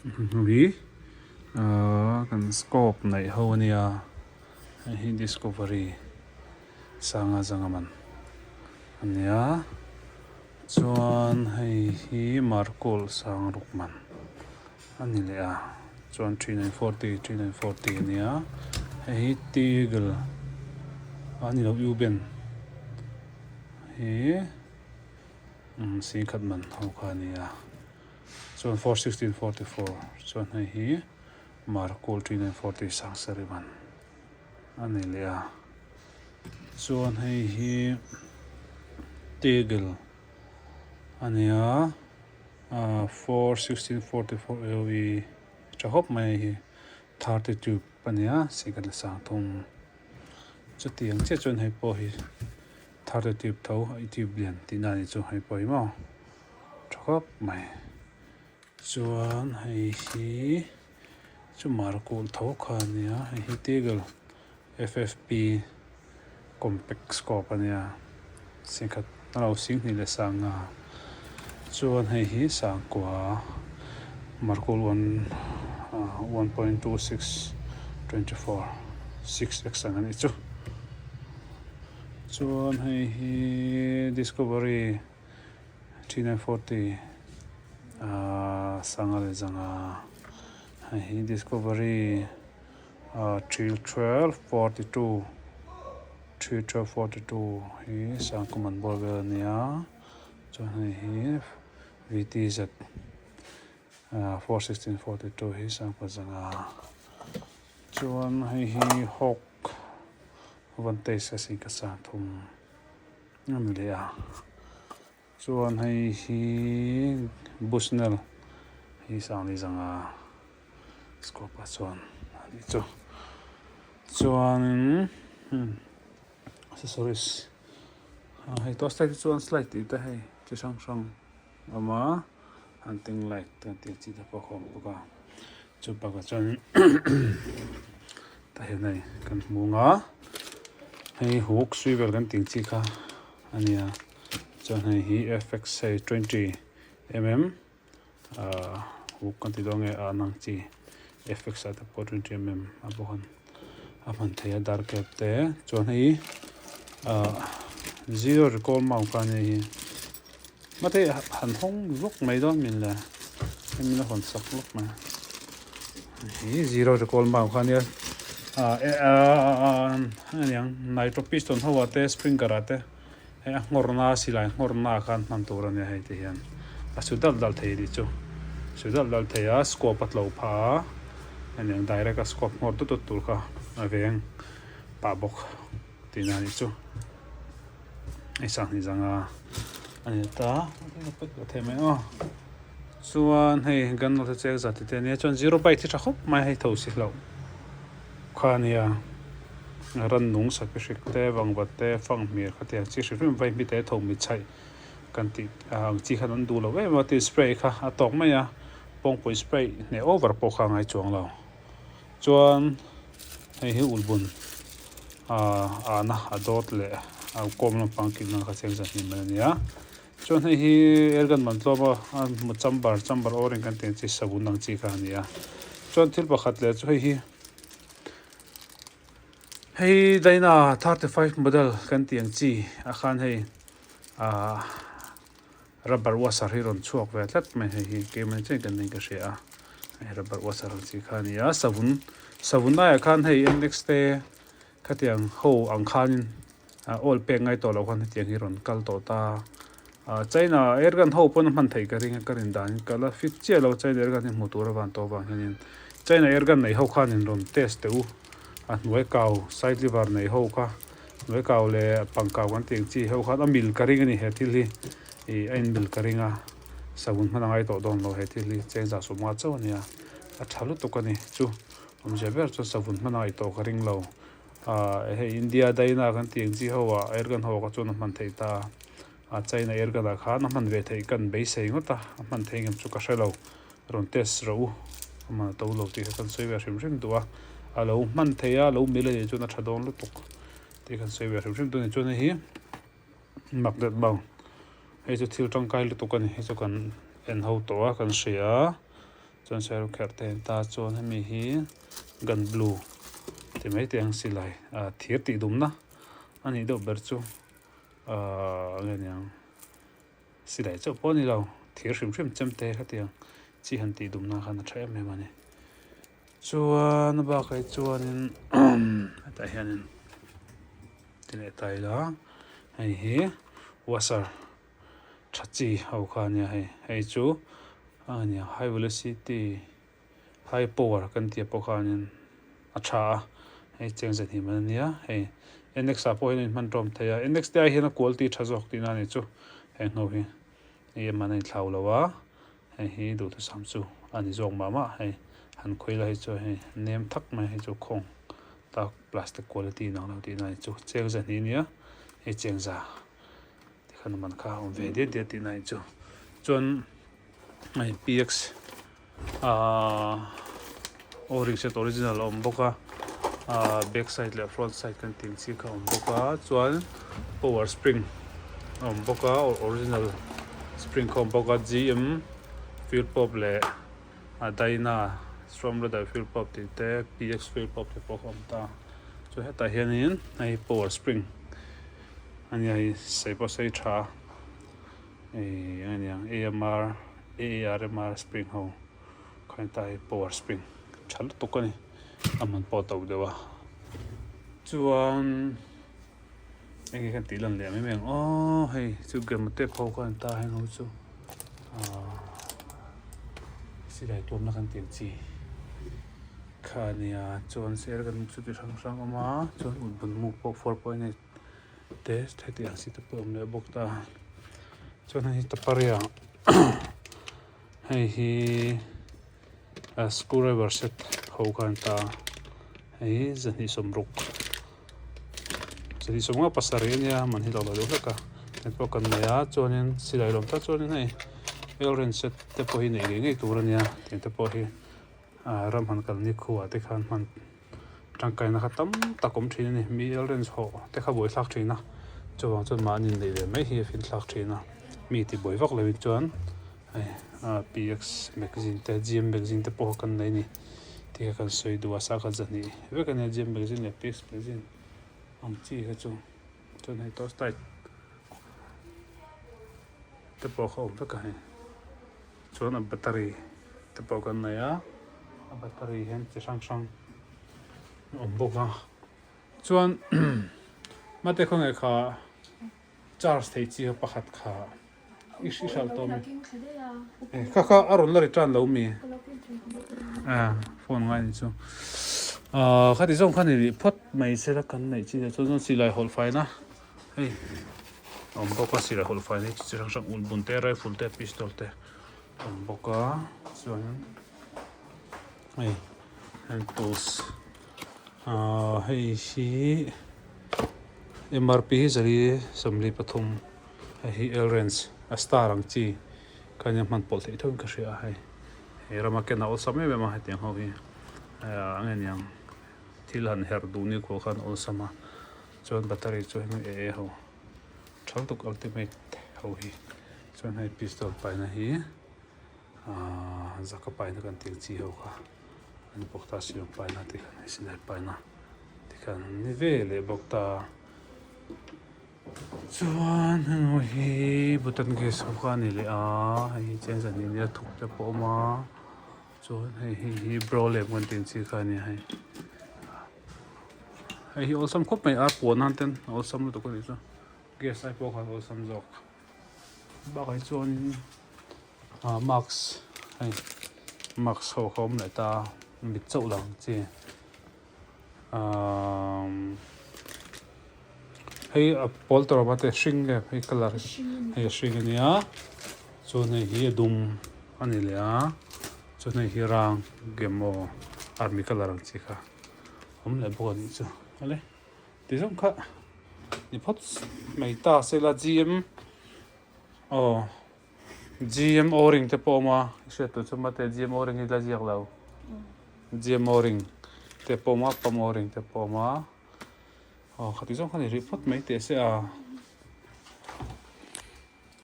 Hi ahh kan scope neih ho ania hei hi discovery sanga zanga man ania chuan hei hi markul sang ruk man a ni leh a chuan 3940 3940 ania hei hi teagle a ni lo uben hi singkhat man ho kha a ni a. Chuan 41644 chuan hei hi Markul 3940 Sangsari man a ni leh a. Chuan hei hi Tegel a ni a, 41644 AOE tha khawp mai hei hi 30 tube a ni a, singkhat leh sangthum chutiang chiah chuan hei pawh hi 30 tube tho tube lian tihna a nih chu hei pawh hi maw. Tha khawp mai. Chuan hei hi chu markul tho kha a nia hei hi Teagle F_F_P compact scope a nia singkhat a lo singhnih leh sanga chuan hei hi sangkua markul one 1.26 24 6x ang a nih chu chuan hei hi Discovery. 3940 ahh sanga leh zanga hei hi discovery ahh 31242 31242 hi sangkum an bawr vel a nia chuan hei hi vtz ahh 41642 hi sangkua zanga chuan hei hi hawk vantage a singkha sangthum. A ni leh a chuan hei hi bushnell hi sangli zanga scope ah chuan a nih chu chuanin accessories hei torch light te chuan slide tih te hei chi hrang hrang a awm a hunting light te tih chi te pawh a awm bawk a chu bakah chuan tah hian hei kan hmu ang a hei hook swivel kan tih ang chi kha a nia chuan hei hi fx hei 20 mm ahh hook kan ti dawn nge a an ang chi fx ah te pawh 20 mm a bawk a a hman theih a dar cap te chuan hei ahh zero recall mount kha a nia hei Mate han hawng lawk mai dawn min le hemi la hawn sak lawk mai hi zero recall mau kha nia ah aniang nitro piston ho ah te sprinkler ah te hei a nghawr na silai nghawr na khan hman tur ania hei ti hian a su dal dal thei anih chu su dal dal thei a scope a tlo phah a aniang direct a scope nghawr tut tut tur kha a veng pah bawk tihna anih chu. Hei sanghnih zanga a ni ta a thei mai aw chuan hei gun note cheng zat te ania chuan zero bike hi tha khawp mai hei tho si hlauh kha ania rannung sakhi hrik te vangvat te fanghmir khatiang chi hrim hrim vai hmite tho mi chhaih kan tih ang chi khan an duh lo em a tin spray kha a tawk mai a pawngpui spray hneh over pawh kha a ngai chuang lo. Chuan hei hi ulhbun ahh ahna a dawt leh a kawm lampang kil nan kha cheng zan hnim mai a ni a chuan hei hi airgun man tlawm a a hmu chamber chamber o-ring kan tih ang chi savun ang chi kha a ni a chuan thil pakhat leh chu hei hi hei Dyna 35 model kan tih ang chi a khan hei ahh. Rubber washer hi rawn chhuak ve tlat mai hei hi keimah chiah kan nen ka hria a hei rubber washer ang chi kha a ni a savun savun laiah khan hei nx te khatiang ho ang khanin ah oil pek ngai tawh loh khan hetiang hi rawn kal tawh ta ah china airgun ho pawn a hman theih ka ring a ka rin danin ka la fit chiah lo china airgun hi hmuh tur avang tawh avang hianin china airgun nei ho khanin rawn test teh u a hnuai kau side lever nei ho kha. Hnuai kau leh pang kau kan tih ang chi ho khan a mil ka ring a ni he thil hi ih a in mil ka ring a savun hman a ngai tawh dawn lo he thil hi cheng zah sawm nga chauh a nia a tha lutuk a ni chu awmzia ber chuan savun hman a ngaih tawh ka ring lo ah hei India daina kan tih ang chi ho ah airgun ho ah kha chuan a hman theih ta a China airgun ah khan a hman ve theih kan beisei ngawt a a hman theih ngem chu ka hre lo rawn test rawh u a hman a to lo tih kha kan sawi ve hrim hrim duh a a lo hman theih a lo mil a nih chuan a tha dawn lutuk tih kan sawi ve hrim hrim duh a ni chuan hei hi magnet mount hei chu thil tangkai lutuk a ni hei chu kan en ho tawh a kan hria a. Chuan sairawkherh te an ta chuan hemi hi gun blue ti mai te ang silai ah thir tih dumna a nih deuh ber chu ahh enge niang silai chauh pawh a ni lo thir hrim hrim chem te khatiang chi han tih dumna khan a tha em em a ni chuan a bakah hi chuanin hetah hianin ti leh ta ila hei hi washer. Tha chi ho kha ania hei hei chu a nia high velocity high power kan tih pawh khanin a tha a hei cheng zet hi man ania hei nx ah pawh hian a inhman tawm thei a nx te ai hian a quality tha zawk tihna a ni chu heng ho hi hei a man a inthlau lo a hei hi duhthusam chu a ni zawk mah mah hei han khawi lai hi chu hei nem thak mai hei chu khawng tak plastic quality inang lo tihna a ni chu cheng zet hi ania hei cheng za. Tikhan man kha a awm ve diat diat tihna hi chu. Chuan hei PX ahh o-ring set original a awm bawk a, ahh back side leh front side kan tih ang chi kha a awm bawk a, chuan power spring a awm bawk a original spring kha a awm bawk a G_M fuel pump leh a Dyna strong leather fuel pump tih te P_X fuel pump te pawh a awm ta. Chuan hetah hianin hei power spring. A nia hei sei pawh sei tha ih eng aniang A_M_R A_A_R_M_R spring ho kha ni ta hei power spring tha lutuk a ni a hmun pawh a to deuh a chuan eng nge kan tih lan leh mai mai ang aw hei chu gem tep ho kha a ni ta heng ho chu ahh silai tuamna kan tih ang chi kha a nia chuan sir kan chu ti hrang hrang a awm a chuan bun muk pawh 4.8. Te heti ang chi te pawh a awm leh bawk ta chuan hei hi taparia hei hi a screw driver set ho kha an ta a hei hi zahnih sawmruk zahnih sawmnga pasarih ania man hi lo la deuh hlek a hei pawh kan nei a chuanin silai lawm tak chuanin hei elren set te pawh hi neih ngei ngei tur ania tiang te pawh hi ah ram han kal ni khuah te khan hman. Tangkaina kha tam tak awm thin a ni. Mi elrens hawh te kha buai thlak thin a, chuvang chuan mahni inneih ve mai hi a fin thlak thin a. Mi ti buai vak lovin chuan hei PX magazine te GM magazine te pawh kan nei a ni tih kha kan sawi duh a, sa kha zahnih vek a nia GM magazine leh PX magazine ang chi kha chu chuan hei torch light te pawh kha awm vek a hei. Chuan a battery te pawh kan nei a, a battery hian chi hrang hrang a awm bawk a chuan mate khawnge kha charge thei chi kha pakhat kha i hri hralh tawh ami kha kha a rawn la return lo mi a phone ngai ni chu ah khati zawng kha ni rih phawt mai sela kan neih chi chuan chuan silai hawlh faina hei a awm bawk a silai hawlh faina hi chi hrang hrang ul bun te rifle te pistol te a awm bawk a chuan hei hand tools ah hei hi M_R_P hi zali 43 hei hi L range a star ang chi kha nia hman pawlh theih theuhin ka hria a hei he rama ken a awlsam em em a hetiang ho hi ah eng nge niang thil han herh duh ni khuah khan awlsam a. Chuan battery chu heng e e ho tha lutuk ultimate ho hi chuan hei pistol paina hi ahh zaka paina kan tih ang chi ho kha a ni bawk ta silawm paina te khan hei silai paina te khan an ni ve leh bawk ta chuan heng ho hi button gas ho kha a ni leh a hei hi cheng zan nia thuk te pawh a awm a chuan hei hei hi bro lem kan tih ang chi kha a ni a hei. Hei hi awlsam khawp mai a puan nan ten a awlsam lutuk a nih chu gas ai pawh khan awlsam zawk bakah hi chuanin ah mask hei mask ho kha awm leh ta mit chauh lang chi ahh hei a pawl tawrh awm a te hring nge hei colour hei a hring ania chuan hei hi a dum a ni leh a chuan hei hi rang emaw army colour ang chi kha. Awm leh bawk a nih chu awle ti zawng kha ni phawt mai ta sela G_M aw G_M o-ring te pawh a awm a hriat tur chu mate G_M o-ring hi la ziak lo G_M o-ring te pawh a awm a pump o-ring te pawh a awm a aw khati zawng kha ni rih phawt mai teh se a.